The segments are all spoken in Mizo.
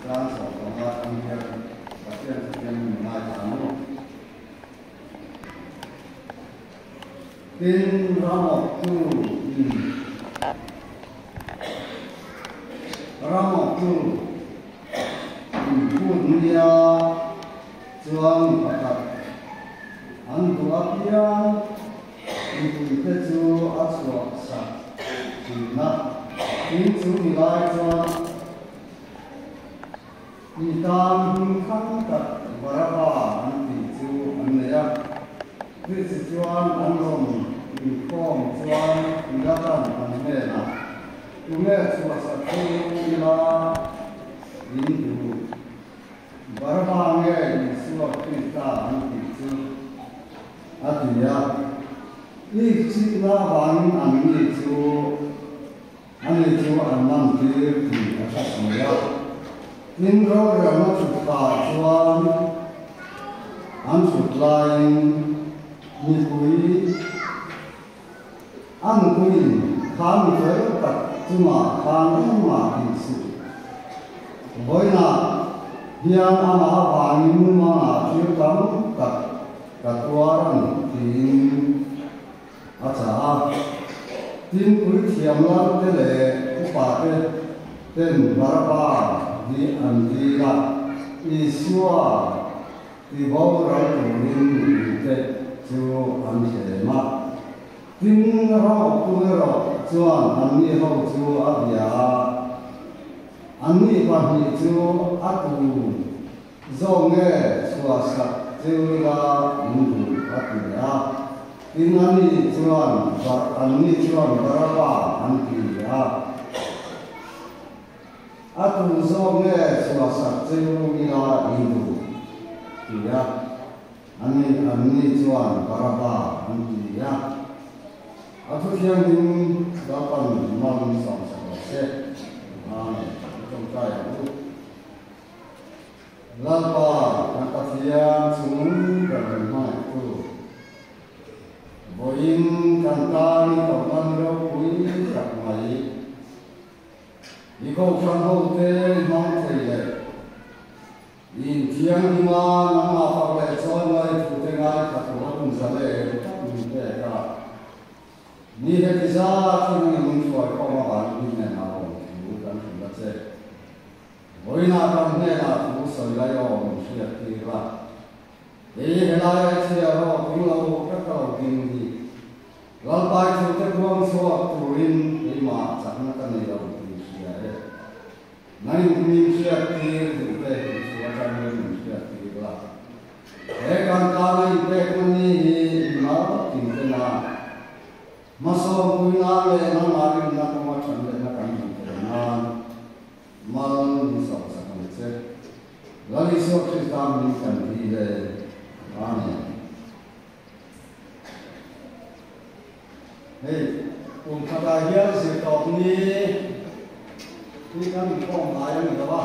Chang 15 atang hian Pathian chu hian min ngaithla ang u. Tin, ramawktu in ramawktu in phut nia chuan mi pakhat an duh apiang mipuite chu a chhuah sak thin a. Tin, chu mi lai chuan Mi tan hming thang tak Baraba an tih chu an nei a. Chutih chuan an rawn inkhawm chuan Pilatan an hnenah, Tunge chhuahsa chu ila in duh? Baraba nge Isua Krista an tih chu? a ti a. I chikna avangin anni chu Ani chu an man tir tih a hre si a. Tin, rorelna thuttah chuan an thut laiin mipui a nupuiin kha mi fel tak chungah khan engmah tih suh. Vawiinah hian amah avangin mumangah thil tam tak ka tuar a ni tiin A chah a, tin puithiam lal te leh upa te ten Baraba hi an dil a, Isua ti boral turin mipui te chu an thlem a. Tin, rawktu erawh chuan anni ho chu a bia a, anni pahnih chu a tu Zawng nge chhuahsak cheu ila in duh a ti a, tin ani chuan anni chuan Baraba an ti a. A tu zawk nge chhuahsak cheu ila in duh ti a, ani anni chuan Baraba an ti a. A thu thianghlim Lalpan mal sawmsak rawh se. Amen. I tawngtai ang u. Lalpa kan Pathian chung ber min hmangaihtu, vawiin kan tan i kohman ropui tak mai, i kohhran hote hmang thei leh i inthianghlima nangmah fak leh chawi mai thute ngaithla tura hun zalen tak min pek a. Ni heti zat hi nangin min hruaikhawm avangin i hnenah awm thu kan hrilh a che. Vawiinah kan hnenah thu sawi lai aw min hriat tir a, kei helai ai chhia rawh tling lo ka ka lo ding hi. Lalpai thu te puang chhuak turin keimah chakna ka nei lo tih hria e. Nangin min hriat tir duh te i thu atangin min hriat tir la. He kan tana inpekna ni hi inmal tin tena hmasawn pui nan leh nangmah rinna kawnga than lehna kan hmuh theih nan mal min sawmsak ang che. Lal Isua Krista min kan dil e. Amen. Hei, kum khatah hian zirtawp ni hi kan inkhawm ngai a ni lo a,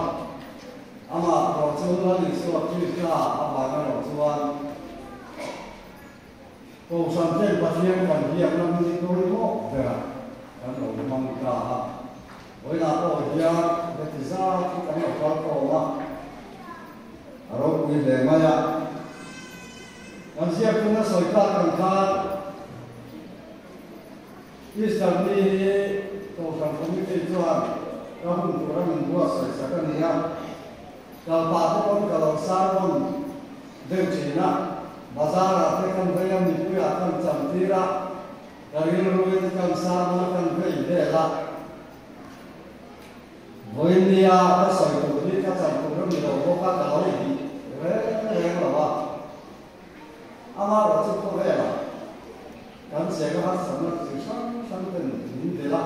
amah rawh chu Lal Isua Krista avang erawh chuan Kohhran ten Pathian kan biakna ni pawimawh berah kan lo hmang ta a. Vawiinah pawh hian heti zat hi kan lo kal khawm a, a ropui hle mai a. Kan ziaktuna sawi tlak kan khan Easter ni hi Kohhran Committee chuan ka hun tura min buatsaih sak a ni a, kalpah te pawn ka lo sermon deuh thin a, bazar ah te kan vei a, mipui ah kan cham tir a, ka rilruin kan sermon a kan vei vel a. Vawinia ka sawi tur hi ka chan tur a ni lo bawk a, ka lo bih reng reng lo a. Amaherawhchu khawvelah kan cheng a harsatna chi hrang hrang ten min belh a,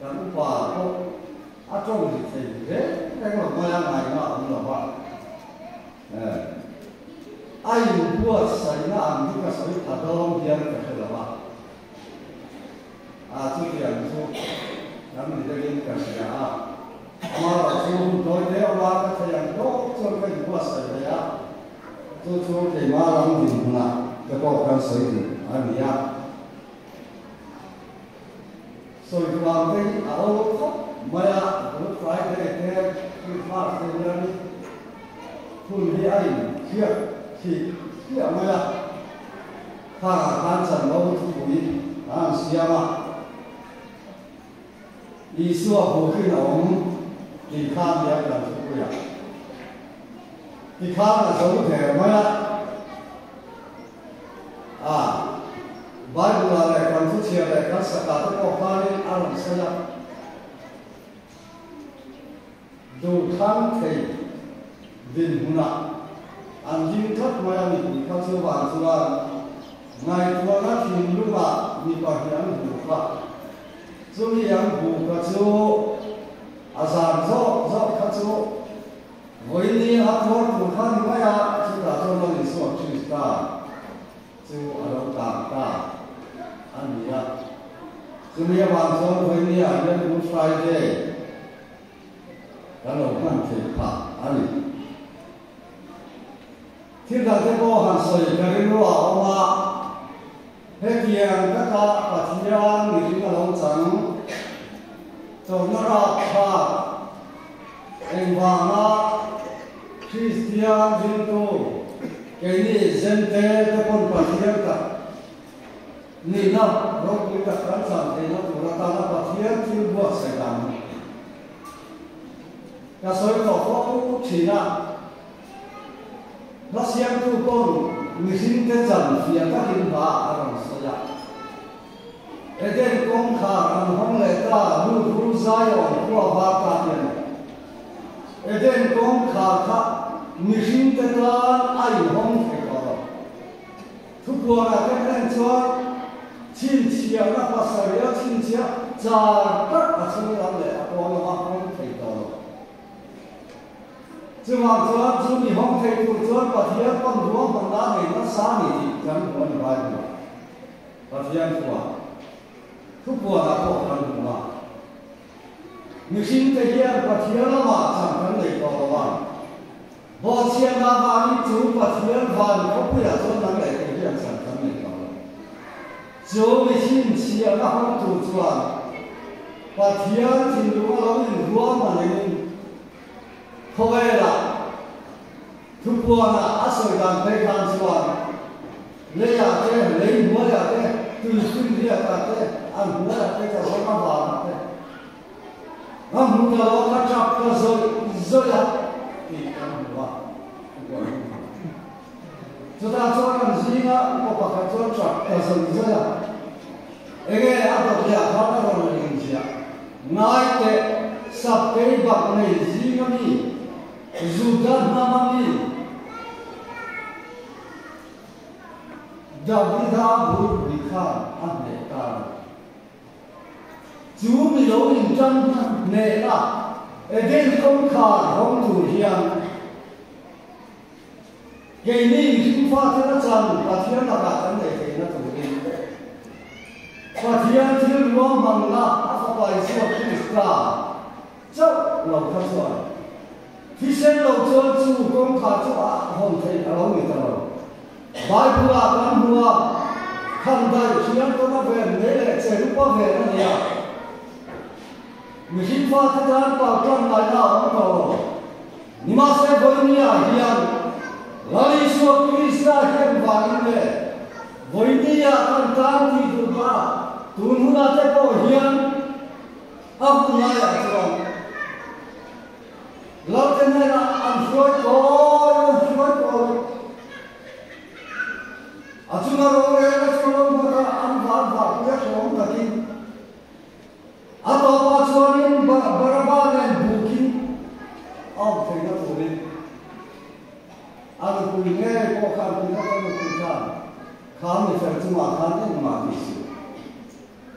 kan upa pawh a tawng ri thei reng reng lo mai a, ngaihna a awm lo va. A inbuatsaihna ang hi ka sawi pha dawn hian ka hre lo a. A chutiang chu kan ni deuhin ka hria a, amaherawh chu hun tawi te awm a, ka thei ang tawk chuan ka inbuatsaih ve a, chu chu keimah lam dinhmunah te pawh kan sawi duh a ni a. Sawi duh ang te hi a awl khawp mai a, Good Friday te. Krismas te hian hun hi a inhriat thih hliah mai a, khangah khan chanvo thupui an han siam a. Isua bukin a awm tih kha nia kan thupui a. Tikhan a zo der mai a. A, Bible-ah leh kan thuchhiar leh kan sakah te pawh khanin a rawn sawi a. Duhthlang thei dinhmunah an ding tlat mai a ni tih kha chuvang chuan ngaihtuahna thinlungah mipa hi an hmu kha. Chumi an hmu kha chu a zan zawk zawk kha chu vawiini a tuar tur kha ni mai a, chutah chuan Lal Isua Krista chu a lo tang ta a ni a. Chumi avang chuan vawiini ah hian Good Friday kan lo hman theih phah a ni. Thil dang te pawh han sawi ka rilru a awm a, hetiang taka Pathian mihring a lo chang chawlhna rapthlak engvanga Kristian ringtu keini Zente te pawn Pathian tak nihna ropui tak kan chan theihna tur atana Pathian thil buatsaih dan ka sawi tawh fo thin a. Hla siamtu pawn mihringte chan fiah takin hla a rawn sawi a. Eden kawngkhar an hawng leh ta lut ru Zion khua var ta ti a ni. Eden kawngkhar kha mihringte tan a inhawng thei tawh lo. Thupuanah te en chuan chhinchhiahna pasarih a chhinchhiah char tak a chhung lam leh a pawn lama hawng thei tawh lo. Chuvang chuan chu mi hawng thei tur chuan Pathian pawn ruahmanna a nei nasa a ni tih kan hmu a ni Bible-ah. Pathian thuah thupuanah pawh kan hmu a. Mihringte hian Pathian lamah chan kan nei tawh lo a. Bawhchhiatna avangin chu Pathian van khawpuiah chuan nang leh kei hian chan kan nei tawh lo. Chu mihrinchhiahna hawng tur chuan Pathian thinlung a lo inruahmanin Khawvelah thupuanah a sawi dan phei khan chuan leiah te, lei hnuaiah te, tui hrinriatah te, an hnuaiah te ka zawng a vanah te ka hmu ta lo, ka tap ka zawih zawih a tih kan hmu a, thupuan kan hmu. Chutah chuan an zinga upa pakhat chuan tap ka zawih zawih a, enge a dawtliah khan a rawn ring ziah. Ngai teh, Sapkei bak nei zinga mi, Juda hnama mi, Davida bulpui khan a hneh ta a ni. Chu mi lo inṭan hnehna Eden kawngkhar hawng tur hian Keini mihringfate na chan Pathian lakah kan neih theihna turin Pathian thil ruahmanna a Fapa Isua Krista chauh lo kha chuan thisen lo chuan chu kawngkhar chu a hawn theih a lo ni ta lo. Bible-ah kan hmu a, khandaih hriam tawna ven nei leh che rupa ven a ni a. Mihringfate tan paltlang ngaihna a awm tawh lo. Nimahse vawinia hian Lal Isua Krista hian vangin leh vawinia kan tan tih duh ta tun hunah te pawh hian a hun laiah chuan Lalte hnenah an hruai kawi an hruai kawi a chunga rorelna chu lo hmata an van vahpui a hrehawm takin A tawpah chuanin Baraba nen bukin a awm theihna turin a nupui ngei pawh khan Pilata nupui khan kha mi fel chungah khan engmah ti suh.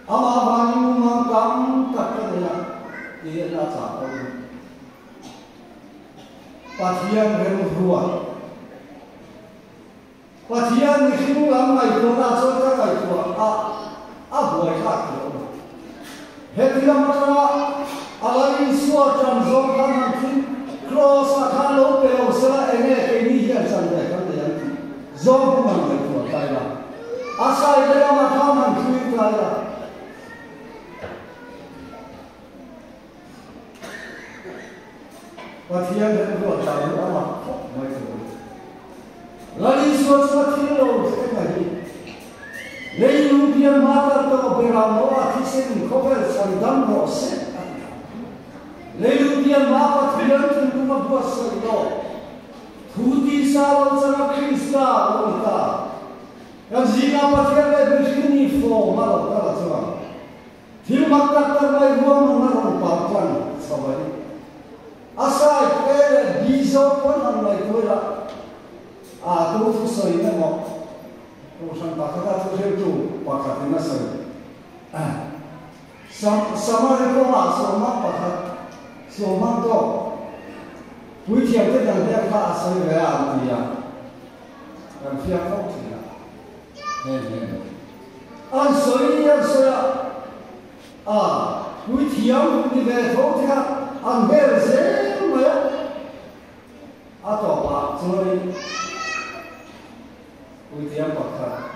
Amah avangin mumang tam tak ka nei a tiin a chah pawhin Pathian remruat Pathian mihring lam ngaihtuahna chuan ka ngaihtuah a, a buaithlak tih a awm a. Heti lam atanga a Lal Isua tan zawng khan han thi Kraws-ah khan lo pe lo sela enge keini hian chan ve kan nei ang tih zawng hmun han ngaihtuah ta ila. A saite lamah khan han thlir ta ila. Pathian remruat dan hi a mak khawp mai chu. Lal Isua chu a thil lo thleng a hi. Leilung pian hma kal tawh berah maw a thisen khawvel chhan dam rawh se a ti a. Leilung pian hma Pathian thinlung a buatsaih lawk. Thu tisa lo changa Krista lo ni ta. Kan zingah Pathian leh mihring ni fawm a lo kal a chuang. Thil mak tak tak mai ruahmanna rawn par tan chho a ni. A side A leh B zawk pawn han ngaihtuah ila, a tu thusawi emaw Kohhran pakhata thuhriltu pakhatin a sawi. Sam Samari kawngah sawmhang pakhat, sawmhang tawk puithiamte dang hian kha a sawi ve a an ti a, kan fiak fo thin a. He he. An sawi an sawi a, a puithiam ni ve tho te kha an hmel zel mai a, a tawpah chuanin puithiam pakhat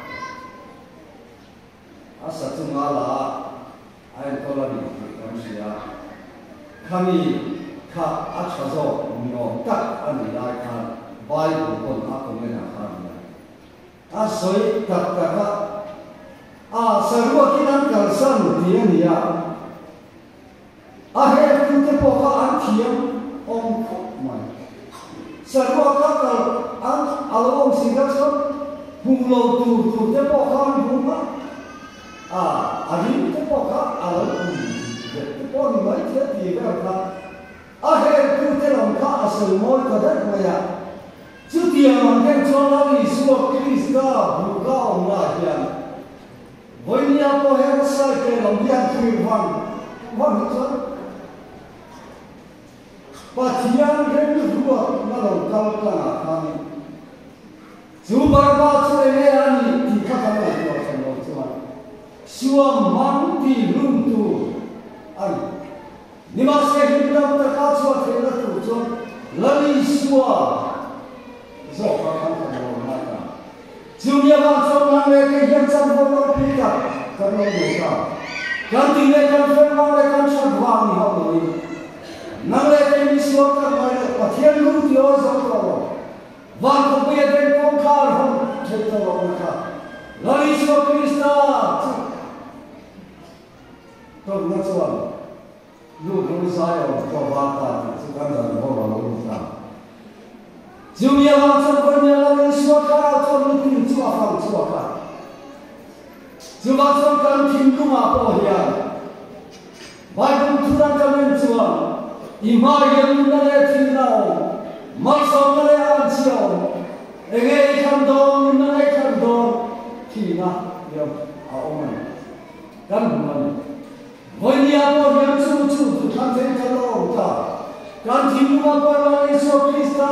a sa chunga la a enkawl a ni tih kan hria. Khami kha a tha zawk ni awm tak a nih lai khan Bible pawn a comment ah khan a ni a. A sawi tak tak a, a saruakin an kalsan ti a ni a, a heltute pawh kha an thiam awm khawp mai. Saruak a kal an a lo awm si kha chuan hmuh lo tur tur te pawh kha an hmu a, a a rim te pawh kha a lo um vek te pawh a ni mai thei a ti vel kha. A heltute lam kha a sawi mawi ta daih mai a. Chutiang ang hian chuan Lal Isua Krista buka awmnaah hian vawinia pawh hian Saite lam hian thlir vang vang hi chuan Pathian remruatna lo kal tlangah khanin chu Baraba chu enge a nih tih kha kan ngaihtuah hran lo chuan suam hmang tih hlum tur a ni. Nimahse hlimdam taka chhuah theihna tur chuan Lal Isua zawka kan kan lo ngai ta. Chumi avang chuan nang leh kei hian chanvo ropui tak kan lo nei ta. Kan tih leh kan fel vang leh kan that vang ni hauh loin nang leh kei mi sual tak mai leh Pathian lung ti awi zo tawh lo. Van khawpuia den kawngkhar hawn theih tawh lohna kha Lal Isua Krista chu Tawrhna chuan lut ru zai awm chu a var ta tih chu kan dan ho a lo ni ta. Chumi avang chuan Vawimia Lal Isua thlarau chuan mitin chu a fang chhuak a. Chuvang chuan kan thinlungah pawh hian Bible thudan kan en chuan i hma hian nunna leh thihna a awm, malsawmna leh anchhia a awm, enge i thlan dawn, nunna leh i thlan dawn, thihna a awm a ni. Kan hmu a ni. Vawinia pawh hian chu chu chu thlan thei kan lo awm ta. Kan thinlunga pawh Lal Isua Krista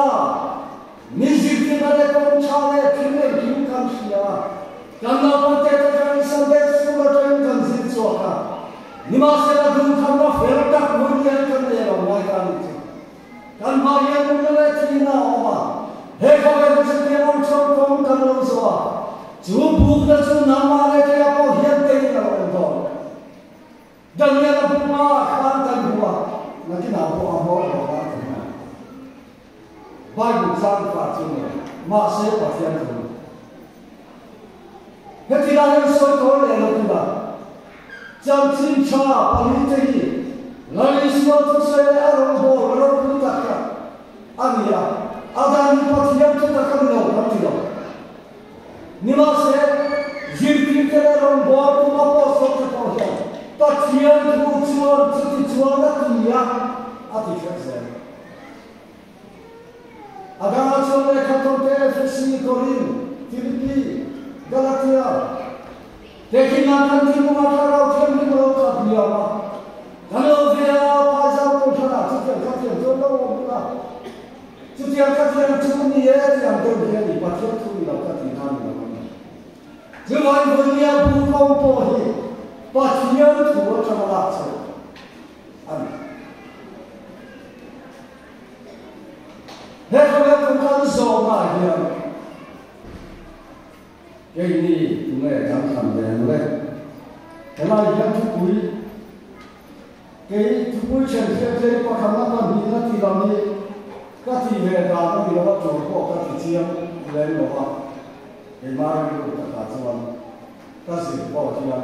min zirtirna leh kawng tha leh thil engkim kan hria a. Kan naupangte te kan Sunday School atangin kan zir chhuak a. Nimahsela duhthamna fel tak vawinia hi kan nei lo ngai ta a nih chu. Kan hmah hian nunna leh thihna a awm a, he khawvel hi chutiang awm chuan kawng kan lo zawh a, chu bukna chu nangmah leh keia pawh hian teiin a lo awm dawn. Daniel-a bukna ah khan kan hmu a, nakinah pawh a hmawr lo khan kan hmu ang. Bible chang fa chu ni, mahse Pathian thu. Heti lai hian sawi tawh leh lo tura chanchin tha palite hi Lal Isua thusawi leh a rawngbâwl ropui tak tak a ni a, a dan hi Pathian thu tak a ni lo kan ti lo. Nimahse, zirtirte leh rawngbâwl tum apostol te pawh hian Pathian thu chuan chuti chuan a ti a, a ti kher zel. A dangah chuan lehkha tawngte Efesi, Korin, Filipi, Galatia, Tehkhinah kan thinlungah Thlarau Thianghlim a lo khat liam a, kan lo ve a, Phaizau Kohhranah chutiang kha thiam chuan lo awm ula, chutiang kha thiam chu ni e tih ang deuh hi a ni, Pathian thu ni lo ka tih nan ni lo a ni. Chuvangin Vawnia bu kawng pawh hi Pathian thu atanga lak chhuah a ni. He khawvel kan kal zawhnaah hian keini tunge kan thlan ve ang le? Helai hian thupui, kei thupui then hriat tlem pakhatna pahnihna tih lam hi. tih ve dan a ni lo a, tul pawh ka ti chiang lem lo a, keimah rilru takah chuan ka zir pawh hian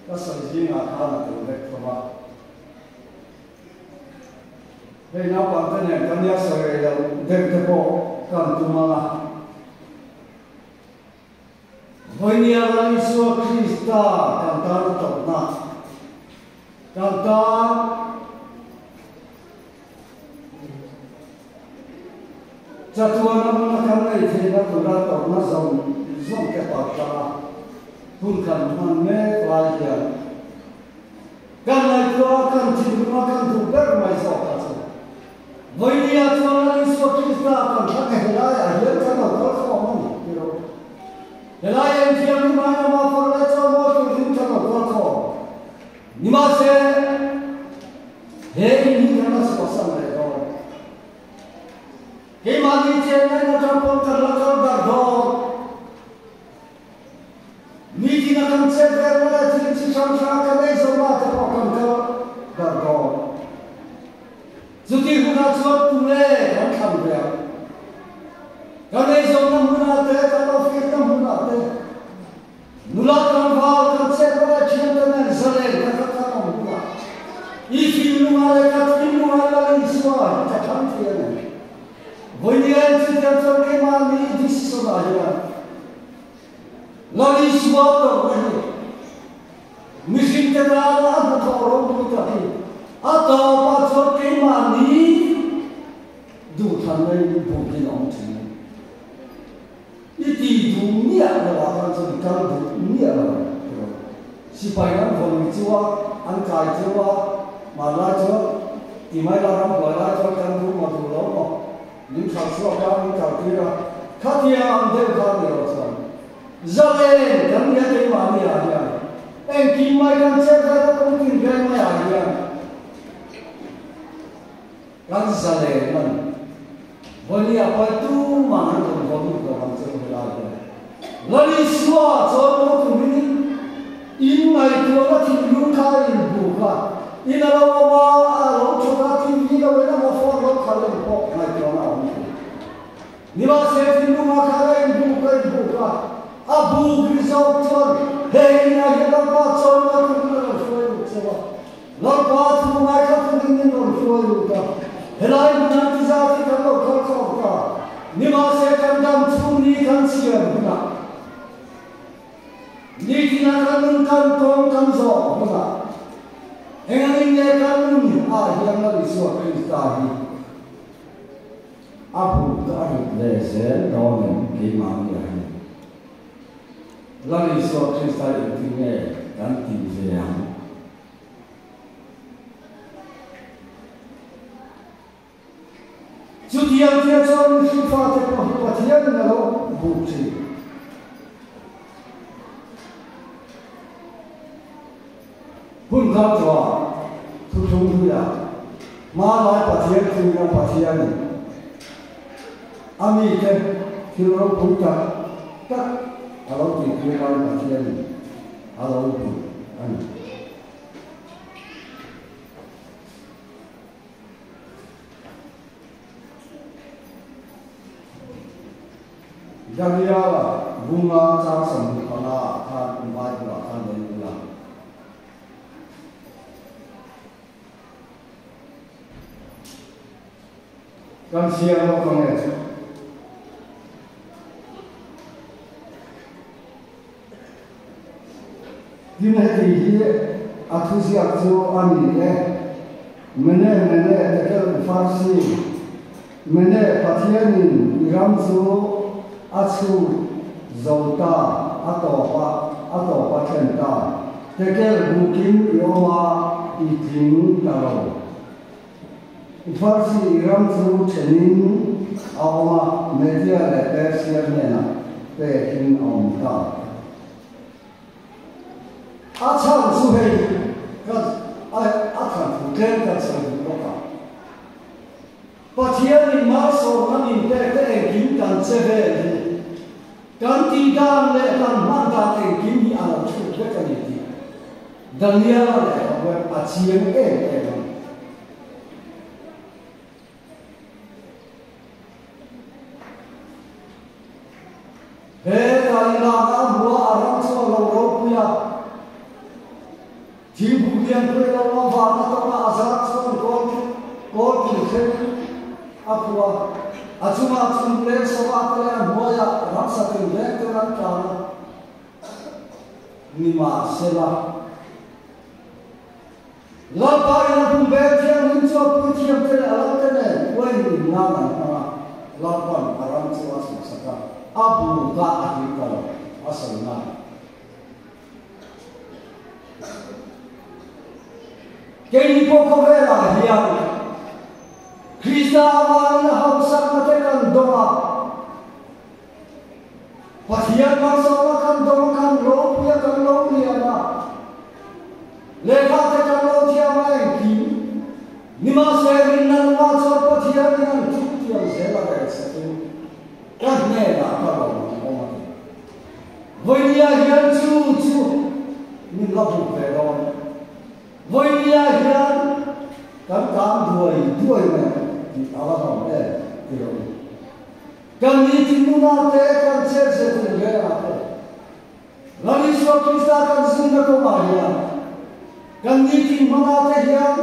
Ka sawi zingah khan a tel vek tho a. Hei naupangte nen kan nia sawi rei loh deuh te pawh kan tum ang a. Vawinia Lal Isua Krista kan tan a tawpna, kan tan Chatuan a hmuna kan nei theihna tura tawrhna zawng zawng te paltlang a hun kan hman mek lai hian kan ngaihtuah a, kan thinlung a, kan duh ber mai zawk a chu. Vawinia chuan Lal Isua Krista kan thlang e helaiah hian kan lo kal khawm a ni ti rawh. Helai engthiam hi mai lama far leh chaw mawi turin kan lo kal khawm. Nimahse, he in hi kan la chhuahsan leh dawn. Keimahni chenna in atang pawn kan la kal darh dawn. Nitin a kan chet velna leh thil chi hrang hrang a kan ei zawhna te pawh kan kal darh dawn. Chutih hunah chuan tunge kan thlan ve ang? Kan ei zawhna hmunah te, kan office na hmunah te, Nula tlangval kan chetna leh thiante nen zalen ka khat khat awm hunah i thinlunga leh ka thinlunga Lal Isua hi ka thlang thei a ni. Vawinia in chutiang chuan keimahni decision ah hian Lal Isua tawrhna hi mihringte tana a hnathawh ropui tak hi a tawpah chuan keimahni duhthlanna in bukin a awm thin a ni. I ti duh miah lo ah khan chuan i kal duh miah lo ti rawh. Sipai an vawn chu a, an kai chu a, hmanlai chuan ti mai la ram buai lai chuan kan duh maw duh lo maw min khalh chhuak a, min kal tir a, khatia ang deuh kha ni lo chuan zalen kan nia keimahni ah hian engkim mai kan chet vel a kawng tin veng mai ah hian Kan zalen a ni. Vawnia pawi tumah an rawn vaw lut lo ang che u helai hian. Lal Isua chuan lo tumin in ngaihtuahna thinlung kha a inbuk a, in a lo awm a, a lo thawk a, TV lo en emaw phone lo khalh emaw pawh ngaihtuahna a awm thei. Nimahse thinlungah khan a inbuk a inbuk a, a buk ri zawk chuan hei inah hian Lalpa chuan lo tumin a rawn hruai lut cheu a. Lalpa thu ngaithla turin min rawn hruai lut a, helai hmunah ti zat hi kan lo kal khawm ta. Nimahse kan dam chhung ni kan chhiar hunah, nitina kan nun kan tawng kan zawh hunah, engangin nge kan nun ah hian Lal Isua Krista hi a buk a rit ve zel dawn em keimahni ah hian? Lal Isua Krista engtin nge kan tih ve ang? Chutiang tia chuan mihring fate pawh hi Pathianin a lo buk thin. Hun kal tawhah thuthlung hluiah hmanlai Pathian thuina Pathianin a mite thil ropui tak tak a lo tihtir lai Pathianin a lo buk a ni. Daniela bunga chang 25 ah khan Bible ah khan en ula. Kan siam lawk ang e. Tin heti hi a thuziak chu a ni e, Mene mene tekel ufarsi, mene Pathianin i ram chu a chhut zo ta, a tawpa a tawpa thlen ta, tekel bukin i awm a, i tling ta lo. Ufarsi i ram chu thenin a awm a, Media leh Persia hnenah pekin a awm ta. A chhan chu hei ka a than thu tlem kan sawi duh bawk a. Pathianin malsawmna min pek te engkim kan che vel hi. Kan tih dan leh kan hman dan engkim hi a lo chhut vek a ni tih Daniela lehkhabu a chiang em em a ni. He Thailand a hmua a ram chu a lo ropui a, thingpui lian pui lo a van atanga a zar chuan kawl kil thlengin a phu a, a chungah chung leng sava te leh a hnuaiah ramsa tinreng ten an tlan a, nimahsela. Lalpa in a hmu ve thianghlim chu a puithiam te leh a lalte nen uain in nan an hmang a, Lalpa'n a ram chu a chhuhsak a, a bukah a hlim ta lo, a sawi nan. Keini pawh khawvelah hian Krista avangin a hausakna te kan dawng a, Pathian malsawmna kan dawng a, kan ropui a, kan lo lian a, lehkha te kan lo thiam a engkim. Nimahse rinna nungah chuan Pathianin an thutiam zel a rel sakin ka hnenah ka rawn ang awm a ti. Vawinia hian chu chu min la buk ve dawn. Vawinia hian kan kang duai duai mai ang tih a la hlawm em ti lo u. Kan ni thinlunah te, kan chetze tinrengah te, Lal Isua Krista kan zirna kawngah hian kan ni tin hmanah te hian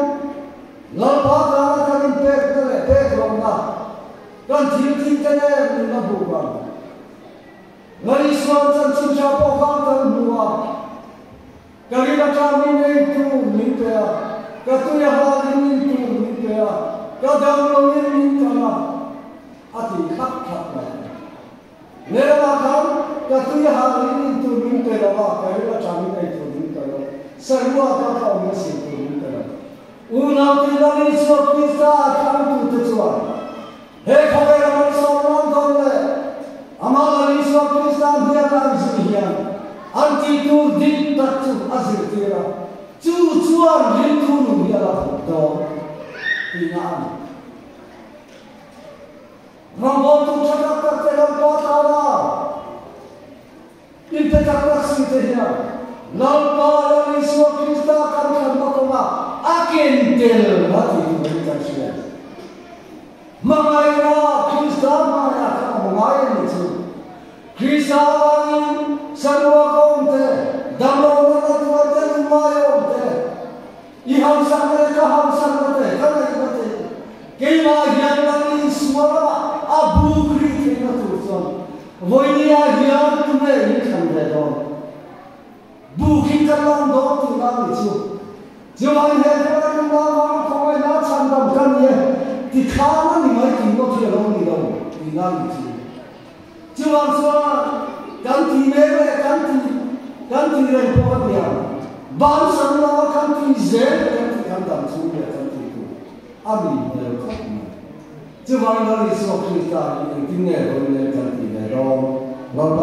Lalpa tana kan inpekna leh peklohna kan thil tih te nen min la hmuh ang. Lal Isua'n chanchin tha pawh khan kan hmu a, ka rin atangin ei tur min pe a, ka tui a halin in tur min pe a, ka damloin min tan a, A ti khat khat mai a. Lehlamah khan ka tui hangin in tur min pe lo a, ka ril atangin ei tur min pe lo, saruah kha ka awm na sin tur min pe lo. Unau ti Lal Isua Krista a thlangtute chuan he khawvela malsawm ram dawn leh amah Lal Isua Krista hniaka an zui hian an tih tur dik tak chu a zirtir a, chu chuan ringtu nun hi a la vut dawn tihna a ni. Rawngbawltu tha tak tak te Lalpa tana inpe tak tak si te hian Lalpa Lal Isua Krista kan thlanna kawngah a ken tel a tih tur hi kan hria. Hmangaihna Krista hmaiah kan awm ngai a nih chu. Krista avangin saruak a awm te, damlohna na tuar te, lungngai a awm te, I hausakna leh ka hausakna te, ka ngaihna te hi keimah hian Lal Isua lamah a buk rih theihna tur chuan vawinia hian tunge in thlan ve dawn? Buk hi ka lang dawn tihna a ni chu. Chuan he khawvel nunna vang khawngaihna chhandam ka ni e, tikhang a ni mai tih ngawt hi a lo ni lo tihna a ni chu. Chuvang chuan kan ti mek leh kan ti kan ti reng pawh a nia, bansan lama kan ti zel kan tih kan dam chhung leh kan tih tur a mi hmel khawp mai. Chuvang Lal Isua Krista hi engtin nge vawi leng kan ti ve dawn? Lalpa.